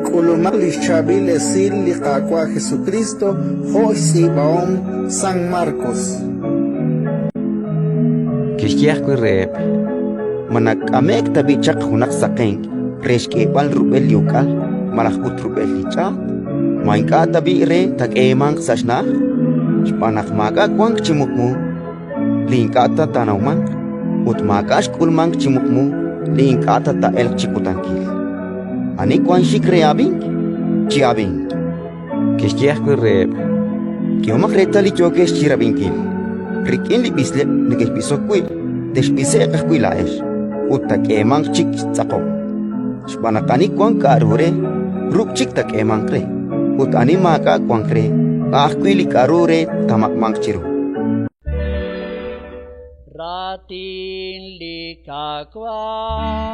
K'ulumaq li xChaab'il Esil li Qaawa' Jesukriist jo' xtz'iib'ahom San Markos. Kixye ajwi' reheb': Ma nak'ame'k tab'i' chaq junaq saqenk re xk'eeb'al rub'el li uk'al malaj ut rub'el li ch'aat? Ma ink'a' tab'i' re taak'eemanq sa' xna'aj? Xb'aan naq maak'a' wank chi muqmu li ink'a' ta taanawmanq, ut maak'a' xk'ulmank chi muqmu li ink'a' ta taa'elq chi kutankil. Ani wank xik re ab'ink, chi'ab'inq. Kixye ajwi' reheb': K'ehomaq reetal li yookex chi rab'inkil. Rik'in li b'isleb' nekexb'isok wi', texb'ise'q ajwi' laa'ex, ut taak'eemanq chik xtz'aqob'. Xb'aan naq ani wank k'aru re, ruk' chik taak'eemanq re, ut ani maak'a' wank re, a' ajwi' li k'aru re taamaq'manq chiru. Raatin li Qaawa'.